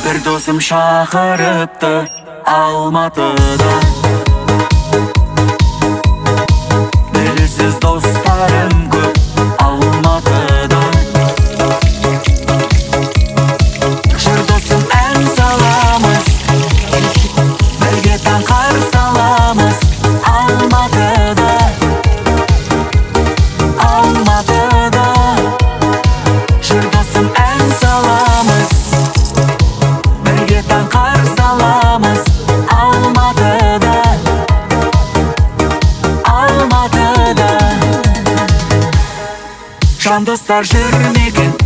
Бір досым шақырыпты Алматыда. Белгісіз достарым көп Алматыда. Жүр, досым, ән саламыз, бірге таң қарсы аламыз Алматыда, Алматыда. Жүр, досым, ән саламыз, бірге таң қарсы аламыз Алматыда, Алматыда. Жан достар жүр ме екен?